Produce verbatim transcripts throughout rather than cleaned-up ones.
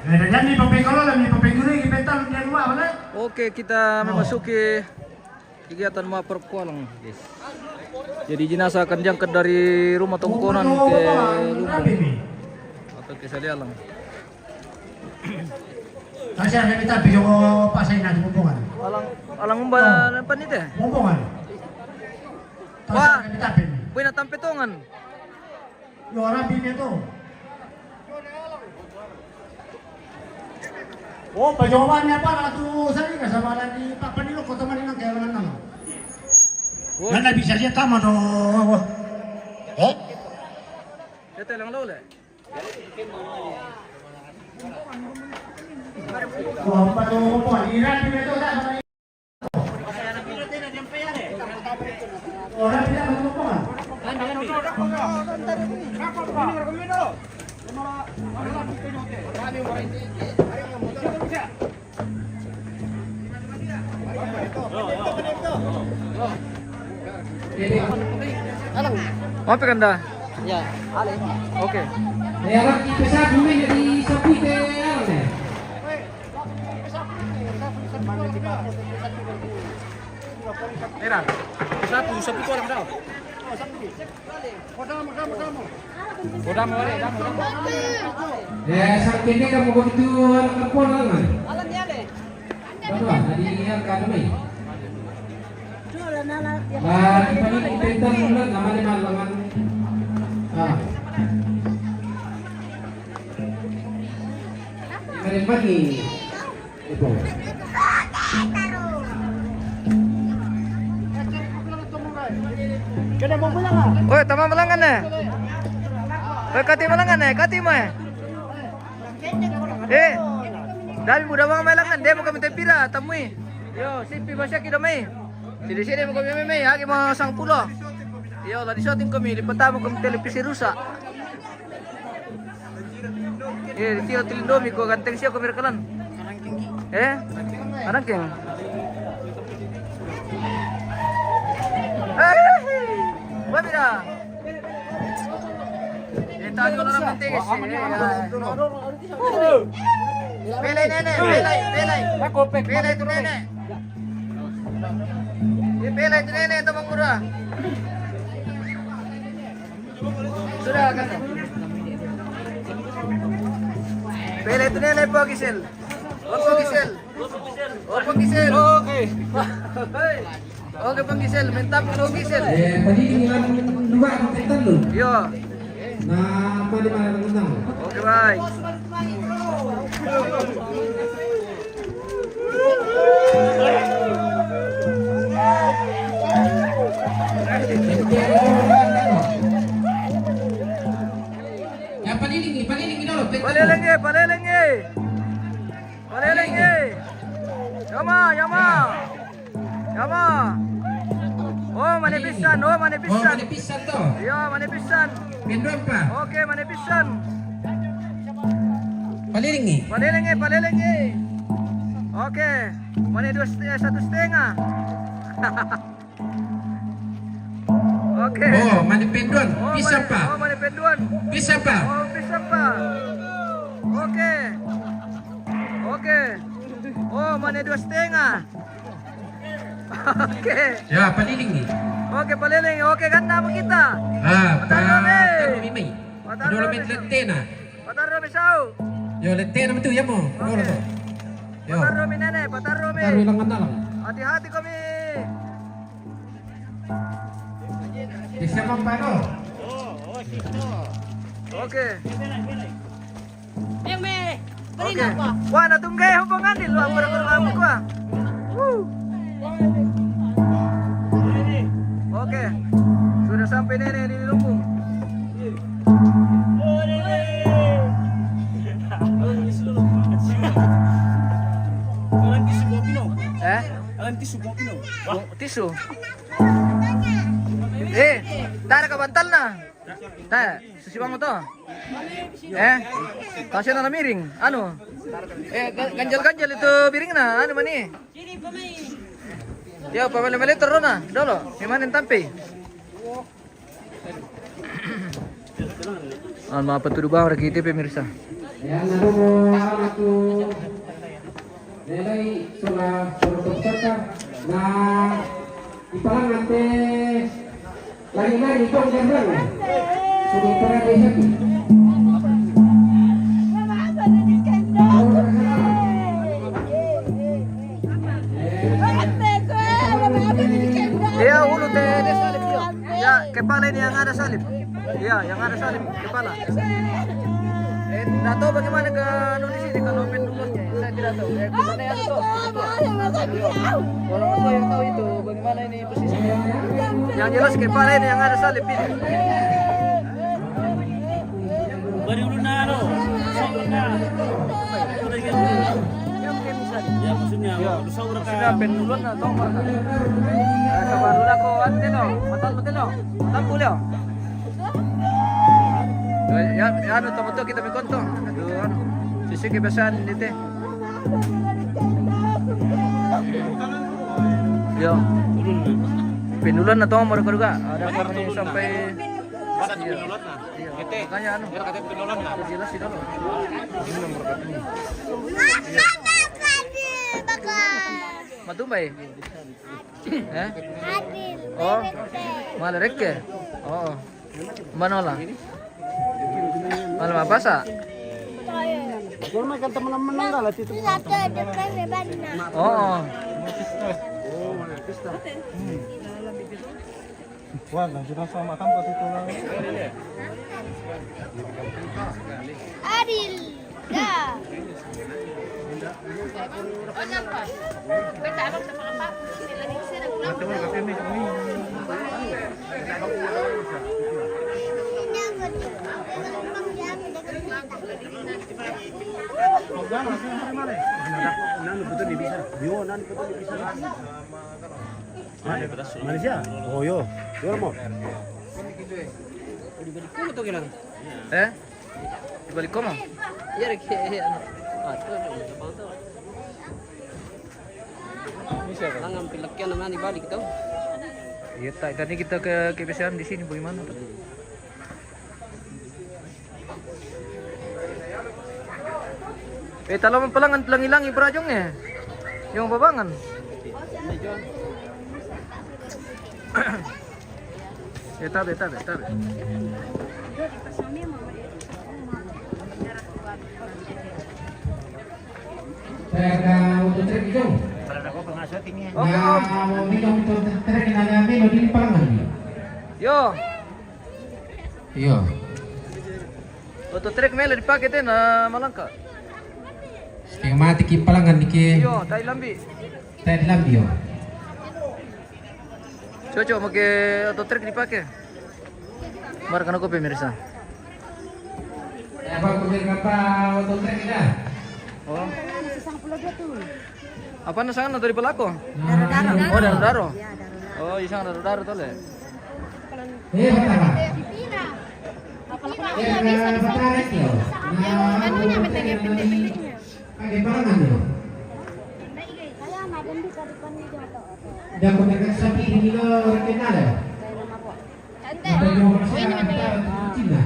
Eh, dah jadi papai kalau lah, ni papai guru ni, kita lu dia rumah, mana? Oke, kita memasuki kegiatan maaf perkualang, guys. Jadi jenazah akan diangkat dari rumah Tongkonan ke Lumbung atau ke Salialang. Kasih ada kita pergi ke pasar ini, nanti bumbungan. Alang, alang umba. Oh. Nampan itu? Bumbungan. Wah, kasih ada kita pergi. Buena tampe tongan. Yo, orang bini tu. Oh, perjawabannya apa? Ratu saya nggak sama ada di Pak Panilo, kota mana yang kayak mana? Oh. Mana bisa dia tamat, oh. Eh? Dia telang lo le. Oh, apa tu? Oh, ini ratu dia tu tak sama. Mape kanda? Ya, ale. Oke. Ya, Pak, kita sapu ini di sapu itu, ya, ale. Era, sapu, sapu itu orang tahu. Udah, udah, udah, udah. Ya, sapu ini kamu begitu, anak perempuan, kan? Alam ya, le. Tadi yang kami. Ah, di pagi kita mulai nama ni malam. Ah. Kemarin pagi. Itu. Oi, tama malangan eh. Oi, kati malangan eh, kati mo eh. Eh, dami mo daw mga malangan, di mo kami tepira, tamui. Yo, sipi masya kita mai. Sini-sini mo kami mai, agi mo sang pulo. Yo, la di shooting kami, lipatamo kami televisi rusak. Eh, di tiro tilindomi ko ganteng siya ko mirakalan. Eh? Arangking. Eh, wabira. Eh, tayo na lang ang tingis. Eh, eh. Pele nene, pele, pele. Pele tu nene. Eh, pele tu nene, tamang mura. Sudah kan? Pele tu nene, Pak Gisel. Opo, Gisel. Opo, Gisel. Okay. Okay, Pang Gisel. Mintap dulu, Gisel. Eh, tadi tinggal dua, kita lu. Yo. Nah, apa di mana, teman-teman? Okay, bye. Ya, palilingi, palilingi dulu, Pet. Palilingi, palilingi. Palilingi. Yama, yama. Yama. Oh, manipisan, oh, manipisan. Oh, manipisan to. Iya, manipisan. Pindompa. Okay, manipisan. Palilingi. Palilingi, palilingi. Okay. Mani dua setengah, satu setengah. Okay. Oh, mani pendon. Oh, bisa mani, pa? Oh, mani pendon. Bisa pa? Oh, bisa pa? Okay. Okay. Oh, mani dua setengah. Okay. Ya, palilingi. Okay, palilingi. Okay, kan nama kita? Ah, Pataro, pa, eh. Pataro, Mimi. Pataro, Mimi. Pataro, Mimi, sau. Yo, letena betul ya mo. Okay. Dolo to. Yo. Pataro, Mimi, nene. Pataro, Mimi. Pataro, ilang na lang. Hati-hati kami. Di siya man pano? Okay. Yang me, okay. Wah, natunggay hubungan ni luang berkurang ko ah. Woo. Okay. Sudah sampai nene di Lumbung. Eh? Tisu. Eh, tara ka bantal na. Tara, susi bango to. Eh, kasi na namiring. Ano? Eh, ga-, ganjal-ganjal itu biring na. Ano man eh? Yo, pamali-mali taro na. Dolo, imanin tampi. Ang mga patudubahan, rakiti, pemirsa. Yan, ano mo, ano, Na ipalangan te lagi-lagi kong gerbang. Sudah pernah dihati. Iya, ulu te, dia salib, iya. Ya, kepala ini yang ada salib. Iya, yang ada salib, kepala. Eh, nggak tahu bagaimana ke anu di sini kalau pendulumnya. Saya tidak tahu. Eh, kita tanya anu tuh. Orang tua yang tahu itu bagaimana ini posisinya. Yang jelas kepala ini yang ada salib ini. Bari ulun na anu, saur ka. Udah gitu. Ya, maksudnya, ya, udah saur ka. Maksudnya pendulum atau apa? Eh, sabar dulu aku, anu, telo. Matamu telo. Matamu, Leo. Ya, ya, anu, tama tu kita mi konto. Aduh, anu. Sisi kebiasaan ini teh. Ya. Pendulum atau mereka juga. Ada kami sampai. Iya. Iya. Makanya anu. Jelas sih dulu. Matumbai. Eh? Oh, malah rekke. Oh. Manola. Malah apa sa? Kalau makan teman-teman enggak lah, itu. Oh. Wala, sila sa makan pati tulang. Adil. Da. Nanu betul ni bisa. Yo, nanu betul ni bisa. Malaysia? Oh, yo. Yo, mo. Eh? Di balik koma? Iya, Rek. Iya, iya. Ah, itu, itu, itu, itu. Ini siapa? Langan pilakian namanya di balik itu. Iya, tak, tadi kita ke kebiasaan di sini bagaimana tuh? Eh, talo mapalangan, langi-langi perajung eh. Yang babangan. Ya, tabe, tabe, tabe. Saya ada untuk trek itu. Oke, Om. Nah, mau minum untuk trek, nanya melo di palangan. Yo. Iyo. Oto trek mele dipake te na malangka. Setengah mati ki palangan niki. Iyo, tai lambi. Tai lambi yo. Cocok make oto trek dipake. Mar kana ko pemirsa. Apa ko pemirsa oto trek dah? Oh. Apa na sana dari pelako? Daro-daro. Oh, daro-daro. Iya, daro-daro. Oh, isang daro-daro tole. Eh, pertama. Eh, pertama, yo. Nah, anunya pendek-pendeknya. Ada barangan yo. Dah ko dekat sapi ini lo kenal ya. Ada yo masyarakat Cina.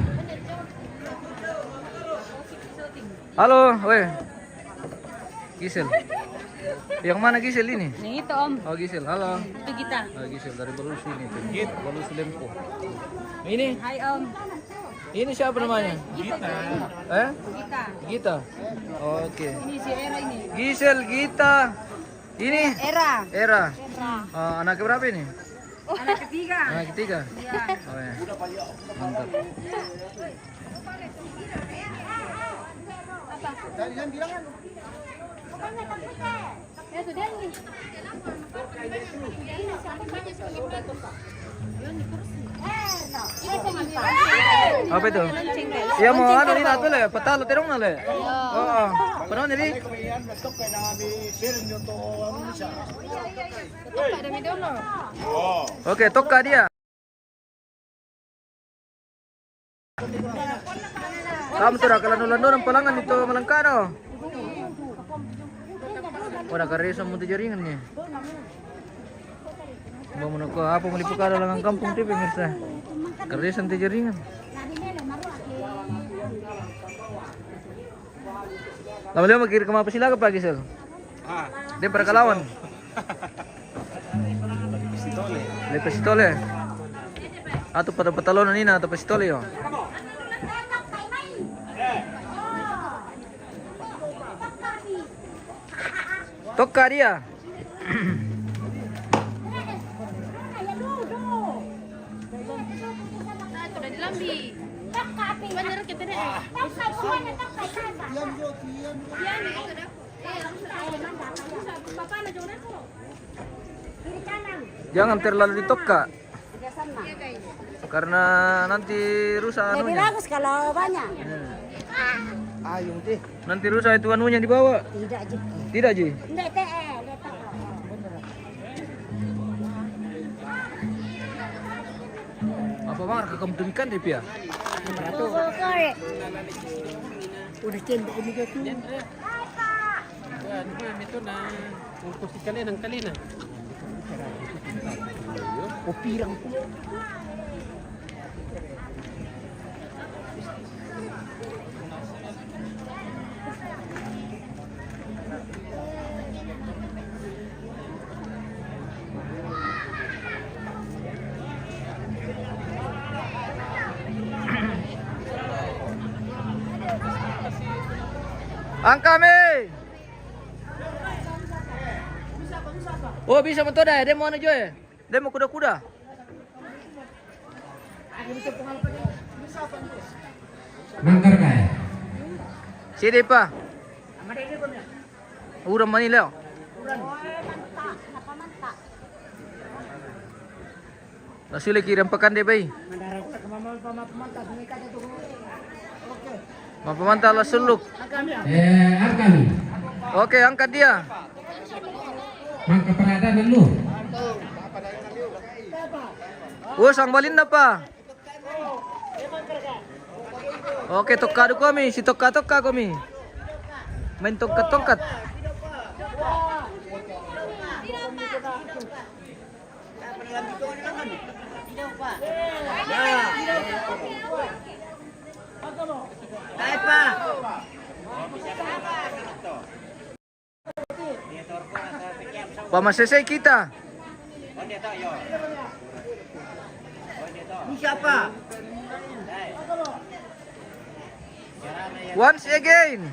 Halo, weh. Gisel. Yang mana Gisel ini? Yang itu, Om. Oh, Gisel, halo. Itu kita. Oh, Gisel dari Balusu ini. Balusu Lempo. Ini? Hai, Om. Ini siapa namanya? Gita. Eh? Gita. Gita. Oke. Ini si Era ini. Gisel, Gita. Ini? Era. Era. Era. Oh, anak berapa ini? Anak ketiga. Anak ketiga? Iya. Oh, ya. Mantap. Apa itu? Ya, mau anu ni, natu le, petalo terong na le. Oh, oh. Pernah jadi? Oke, toka dia. Kamu tu dah kalau nulan orang palangan itu malangka no. Ora karesa mu tu jaringan ni. Mau menoko apa mau dibuka dalam kampung tu pemirsa. Karesa tu jaringan. Lama-lama kiri kemapa sila ke pagi sel? Ah. Dia pada kalawan. Le Pesitole. Atu pada Patalona nina atu Pesitole yo. Toka dia. Bener kita deh. Jangan terlalu ditoka. Karena nanti rusak anunya. Lebih bagus kalau banyak. Nanti rusak itu anunya di bawah. Tidak, Ji. Tidak, Ji. Nggak, teh, eh, nggak tahu. Apa bang, rekam demikian deh, Pia? Udah cendek ini dia tuh. Aduh, itu nah. Ongkos ikan enang kali nah. Kopi rang. Angka mi. Oh, bisa motor dah, dia mau anu juga ya? Dia mau kuda-kuda. Mangkar kai. Sini, Pak. Udah mani leo. Langsung lagi kirim pekan deh, bay. Mapa mantap lah suluk. Eh, angkat. Oke, angkat dia. Mangka parada dulu. Oh, sang balin apa? Oke, toka du komi, si toka-toka komi. Main tongkat-tongkat. Pamasese kita. Ini siapa? Once again.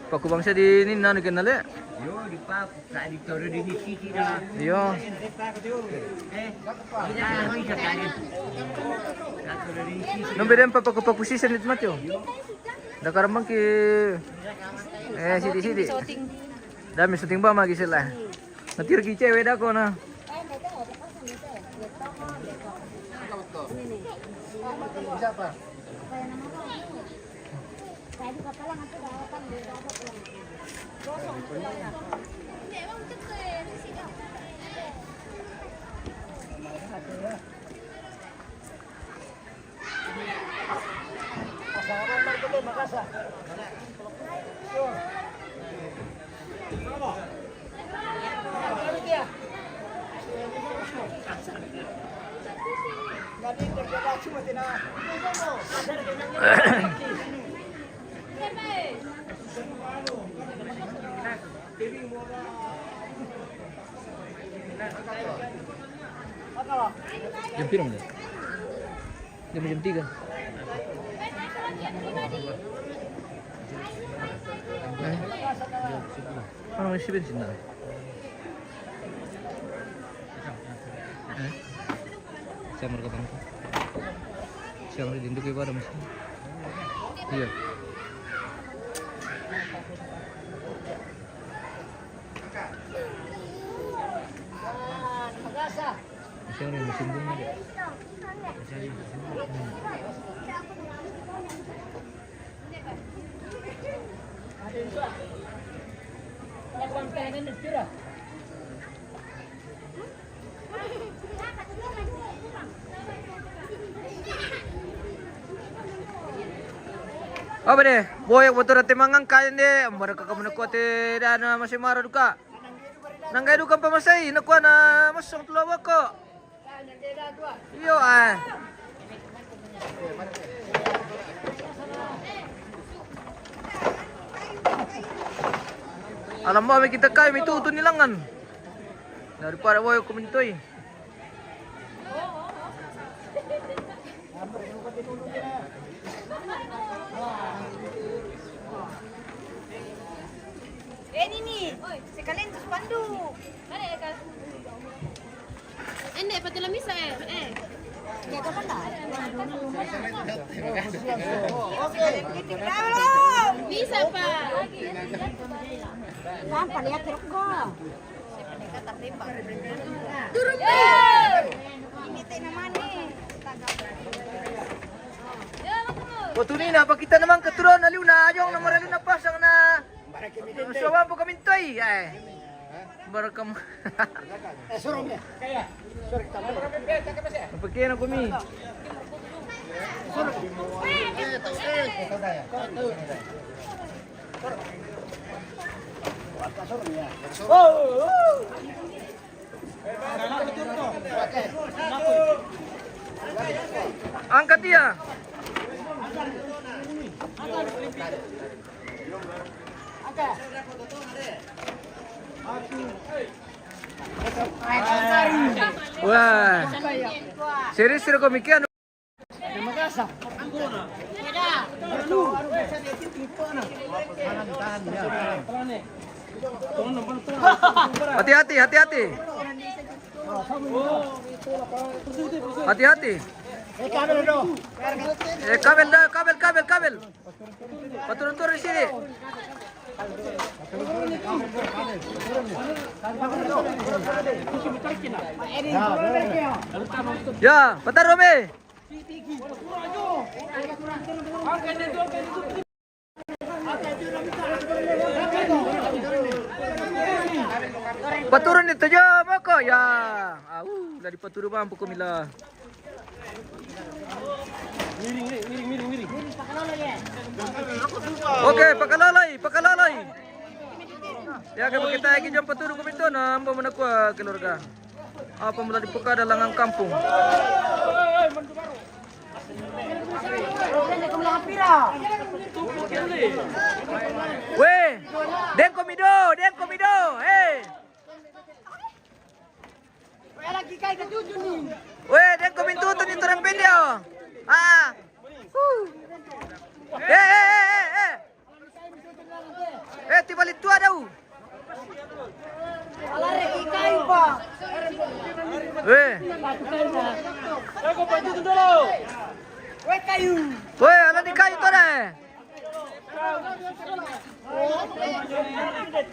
Paku bangsa di ini nanu kenal ya? Yo, di Pak, tadi toro di sisi dah. Yo. Eh, kita bisa tadi. Nombe dem paku paku sisi nit matio. Dakarambang ki. Eh, sidi sidi. Dami syuting ba magi sila. Natir ki cewek dako na. Jam pira, Bunda? Jam, jam tiga. Eh? Ah, isi bensin dah. Eh? Saya mereka bangku. Saya mereka dinduk ibadah mesin. Iya. Siya rin, masimbong na di. Siya rin, masimbong. Hmm. Apa deh? Boy, motor ate mangang kain deh. Mereka kamu nekuat deh, dan masih marah duka. Nanggai duka pamasai, nakuwa na masong tulawa ko. Iyo, ah. Alam ba, kita kai mi tu tu ni langan. Daripada boy ko mintoi. Eh, Nini, sekalian tu spanduk. Ende, pati la misa, eh, eh. Misa, pa. Sampa lihat truk ko. Turun, pa. Ini teh namanya. Waktu ni na pakita naman katuron aliw na ayong na maraliw na pasang na. Suwa po kami toy, eh. Barakam. Eh, surong ya. Surong kita. Pakai na kami. Surong ya. Oh, oh. Angkat dia. Wah. Serius sudah kau mikir? Hati-hati, hati-hati. Hati-hati. Eh, kabel dah, kabel, kabel, kabel. Paturun-turun sini. Ya, bentar, Romi. Paturun ni taja maka ya. Au, dari paturun bang pukul mila. Miring, miring, miring, miring. Oke, pakalalai, pakalalai. Ya, kalau kita lagi jam paturun ko minto na ambo manakua keluarga. Apa mula dibuka dalam kampung. Weh, dengko mido, dengko mido, eh. Weh, dengko mintutu ni torang pendio. Ah. Eh, eh, eh, eh, eh. Eh, tiba litua dau. Eh. Weh, ala ni kayu tu dah, eh.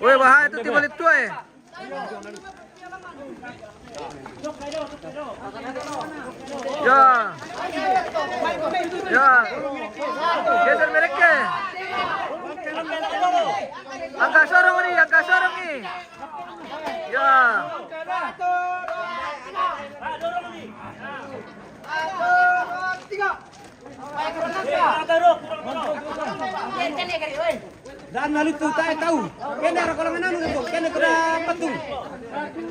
Weh, bahaya tu tiba litua, eh. Ya. Ya. Geser mereka. Angka sorong ni, angka sorong ni. Ya. Dan lalu tu tak tahu. Kena rakolangan anu tu, kena kena patung.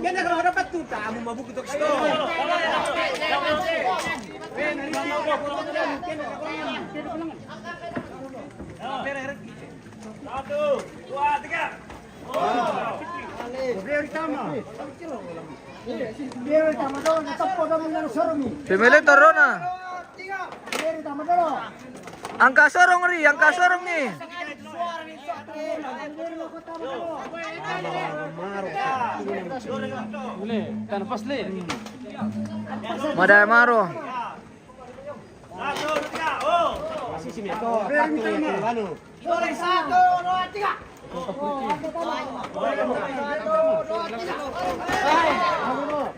Kena kena patung, tak mau mabuk tu. Satu, dua, tiga. Pemele torona. Angka sorong ri, angka sorong ni. Mada maro.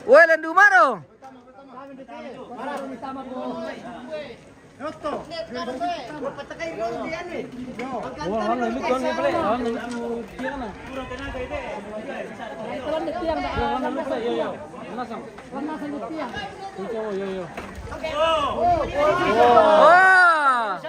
Woi, lendu maro. Wah.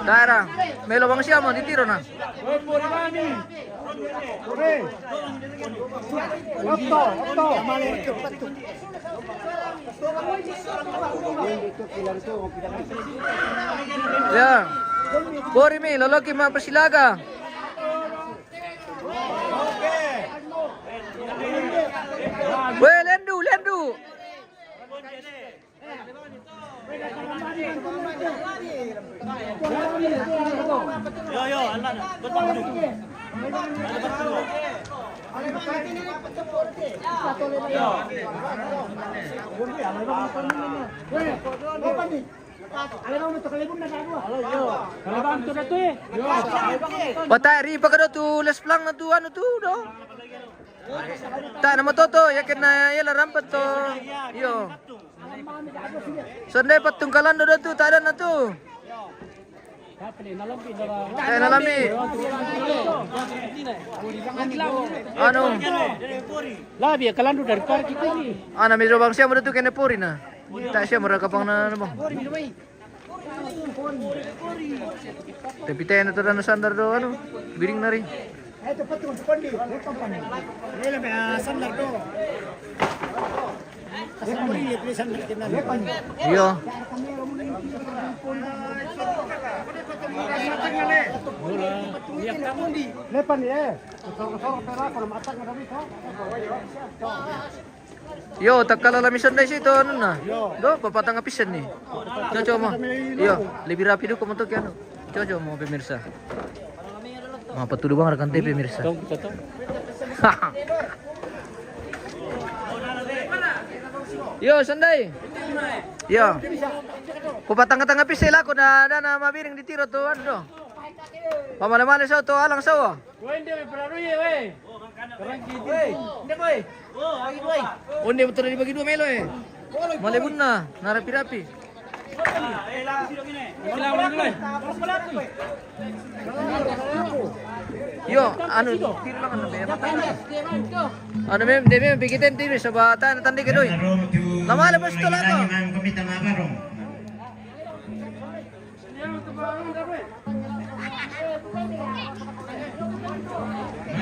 Daerah. Melo bang siapa di tiro na? Otto, otto. Ya. Pori mi, loloki ma Pasilaga. Weh, lendu, lendu. Patari pa kado tu les plang na tu anu tu do. Tak nama toto, yakin na yala rampat to. Iyo. Sonde patungkalan do tu, tak ada na tu. Eh, nalami. Anu. Labi kalandu dari parki kini. Ana mi bang siapa tu kena pori na. Tak siapa mereka pang na bang. Tapi tena tu dana sandar do anu biring nari. Sandar do. Iyo. Lepan ya. Yo, takala la misan dai situ anu na. Do, papatanga pisan ni. Coco mo. Yo, lebih rapi duko mo to kiano. Coco mo pemirsa. Ma patudu bang rakan te pemirsa. Yo, sandai. Yo. Ku patanga-tanga pise lako na dana mabiring di tiro tu anu do. Pamale-male sau tu alang sau. Wende me pelaruye we. Onde motor dibagi dua melo eh. Male bunna, na rapi-rapi. Yo, anu, tiro lang anu be. Anu mem, de mem pikitan tiro sabata na tande ke doi. Lama le pas tolako.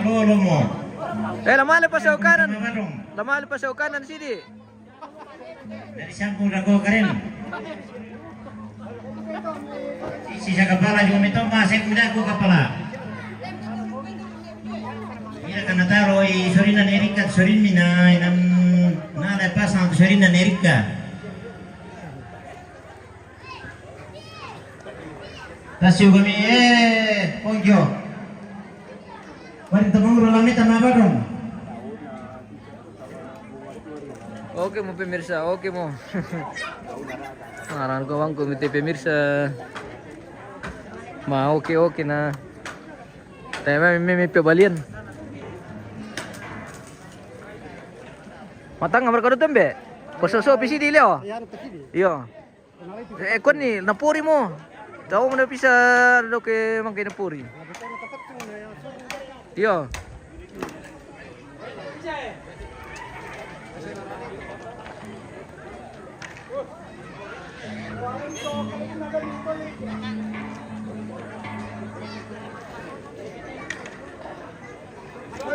Malolo mo. Eh, lamale pa sa kanan. Lamale pa sa kanan sidi. Dari sampung dago karen. Sisa kapala juga mito masek muda ko kapala. Ira kana taro i sorina nerika sorin mina inam nada pasang sorina nerika. Tasiu kami eh pongjo. Mari temangro lamita na badong. Oke mo pemirsa, oke mo. Aran ko bang ko mite pemirsa. Ma oke oke na. Tema mimi pebalian. Matang mereka do tembe. Pososo pisi di leo. Iyo. Eh, koni, napori mo. Tau mo na pisa do ke mangke napori. Iyo.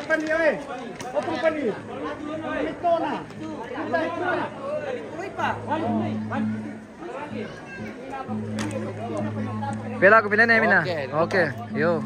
Pani, oi. Opo pani. Mitona. Pela ko pila ne mina. Oke, yo.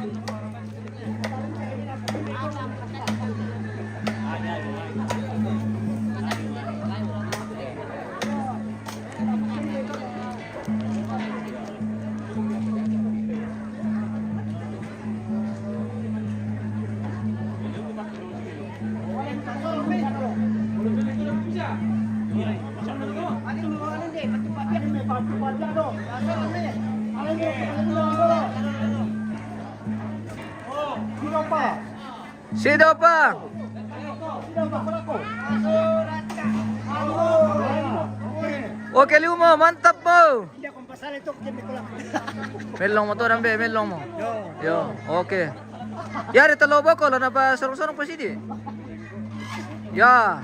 Sido pa. Oke, Liu mo, mantap mo. Melong mo to dambe, melong mo. Yo, oke. Ya, di telo boko lo napa sorong-sorong pasidi. Ya.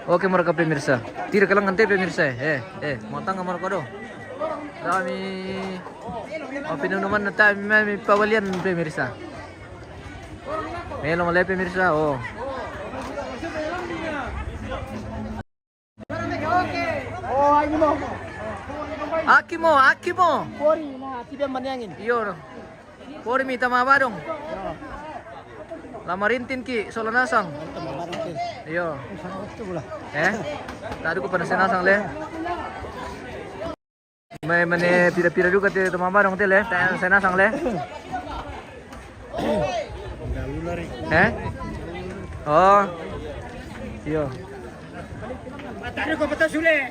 Oke, moro ka pemirsa. Tira kalang ante pemirsa. Eh, eh, mo tanga moro ka do. Kami, o, pinunuman na tami mami pawalian pemirsa. Melo male pemirsa, o. Aki mo, aki mo. Pori na, aki biang maniangin. Iyo. Pori mi tama badong. La marintin ki, sola nasang. Iyo. Eh? Tadu ko panas nasang le. Mai mane pira-pira juga te tama badong te le, panas nasang le. Eh? O. Iyo.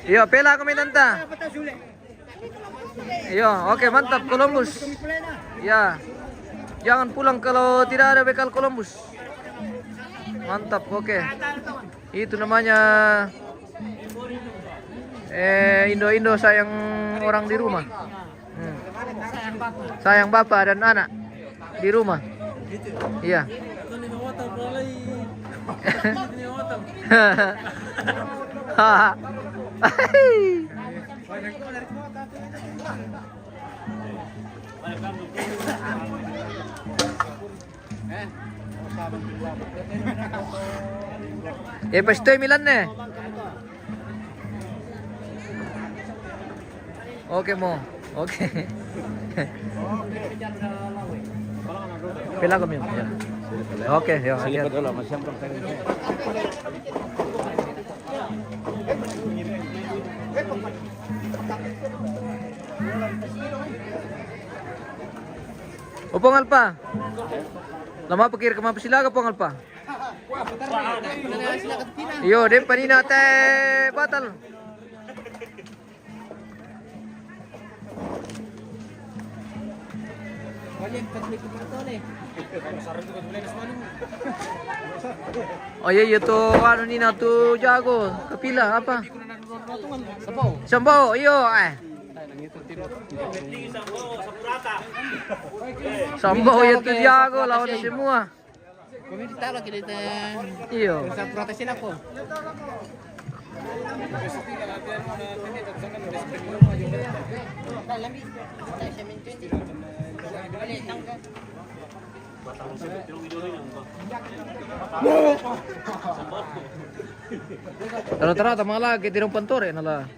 Iyo, pela ko mi tanta. Iyo, oke, mantap, Columbus. Ya. Jangan pulang kalau tidak ada bekal Columbus. Mantap, oke. Itu namanya, eh, Indo-Indo sayang orang di rumah. Hmm. Sayang bapak dan anak di rumah. Iya. Eh, pasti Milan ne. Oke mo. Oke. Pela kami. Ya. Oke, ya. Sige pa dolo, masyam kang tayo. O, Pong Alpa. Lama pikir ke mapasilaga, Pong Alpa. Iyo, den panina te batal. O, iya, iya, tu anu nina tu jago, kapila apa? Sambao, iyo, eh. Sambao, iya, tu jago lawan semua. Iyo. Tara-tara, tama la, ke tirong pantore, nala.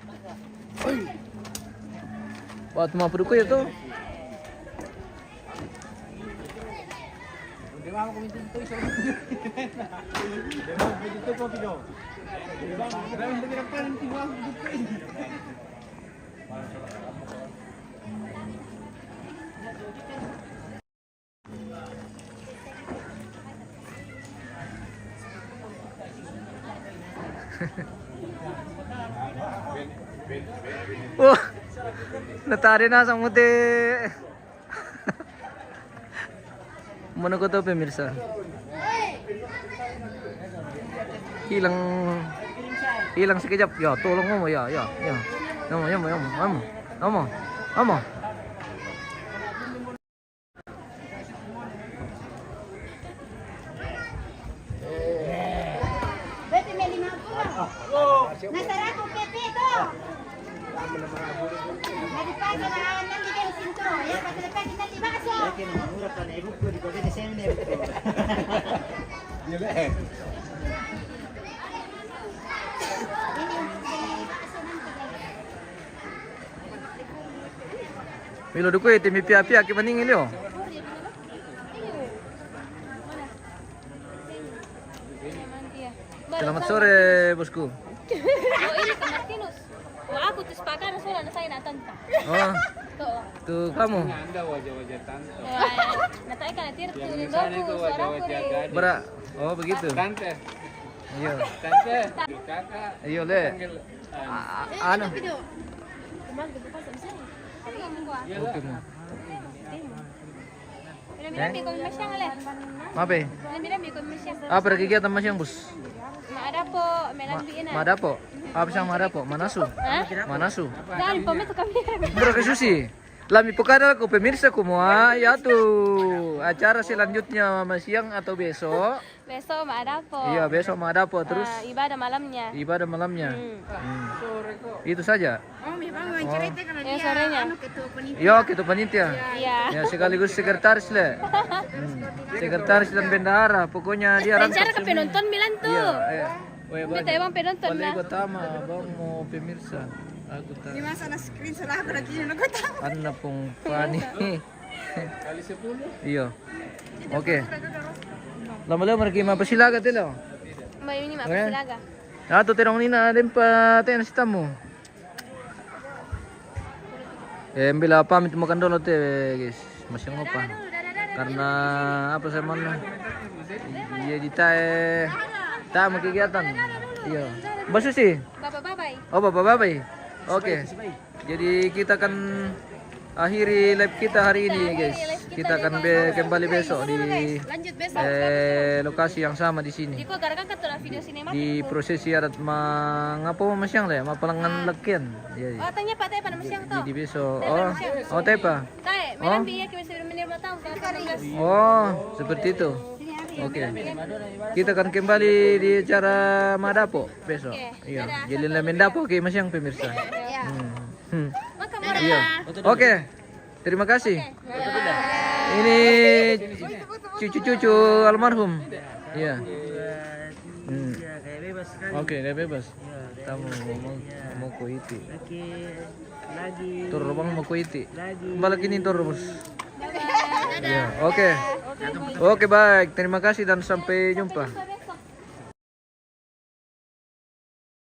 Wah, tuma puduku ya tu. Wah, natari na sa muti. Mana ko to, pemirsa? Hilang, hilang sekejap. Ya, tolong, Mama, ya, ya, ya. Mama, ya, Mama, ya, Mama. Mama, Mama. Mama. Bete me lima puluh. Nasaraku pepe to. Dari pagi lah nanti kan sinto. Ya, pas lepas nanti bakso. Ini bakso nanti, guys. Milo duku iti mi pia-pia ki maning ilio. Selamat sore, bosku. Oh, ini ke Martinus. Wah, aku tuh sepakat soalnya saya nak tanta. Oh. Tuh. Tuh kamu. Anda wajah-wajah tante. Wah, nanti kan nanti tuh. Yang di sana itu wajah-wajah gadis. Bara-, oh, begitu. Tante. Iya. Tante. Kakak. Iya, le. Panggil, ah, anu. Oke, mo. Eh? Mape? Apa kegiatan masyang, Bos? Maada po, melambi ina. Maada po? Apa siang maada po? Manasu? Hah? Manasu? Dari pome tu kami. Bro, ke susi. Lami pokada ko pemirsa ko mo, ah, ya tu. Acara selanjutnya masyang atau besok. Besok ma ada apa? Iya, besok ma ada apa terus? Ah, ibadah malamnya. Ibadah malamnya. Hmm. Hmm. Itu saja. Oh, mi bang mau cerita kalau Ya, dia sorenya. Anu, ketua panitia. Iya, ketua panitia. Iya. Ya, sekaligus sekretaris le. Hmm. Sekretaris dan bendahara, pokoknya dia Rencana ke penonton bilang tuh. Iya, eh. Weh, Beta emang penonton Balik lah. Pertama, bang mau pemirsa. Aku tak. Di masa na screenshot aku lagi ini aku tahu. Anna pung pani. Iya. Oke. Lama-lama mereka mau pasilaga telo. Mbak ini mah Oke. silaga. Atau terong nina dempa ten sitamu. Eh, bila pamit makan dulu teh, guys. Masih ngopa. Karena apa saya mana? Iya di tae. Tamu kegiatan. Iya. Mbak Susi. Bapak babai. Oh, bapak babai. Oke. Jadi kita akan akhiri live kita hari ini, guys. Kita akan be- kembali besok di Lanjut besok. eh, lokasi yang sama di sini. Di kok gara-gara tuh video sinema. Di prosesi adat mangapa masiang le, mapalangan lakian. Iya, iya. Oh, tanya Pak Tepa nama siang tuh. Jadi besok. Oh, oh Tepa. Tae, Oh. Melambi ya kita sudah menerima tamu kan sembilan belas. Oh, seperti itu. Oke. Kita akan kembali di acara Madapo besok. Iya. Jadi le mendapo ke masiang pemirsa. Hmm. Hmm. Maka murah. Iya. Oke. Terima kasih. Ini cucu-cucu almarhum. Iya. Hmm. Ya, kayak bebas sekali. Oke, dia bebas. Tamu mau mau kuiti. Oke. Lagi. Tur bang mau kuiti. Balik ini tur bos. Ya, oke. Oke, baik. Terima kasih dan sampai jumpa.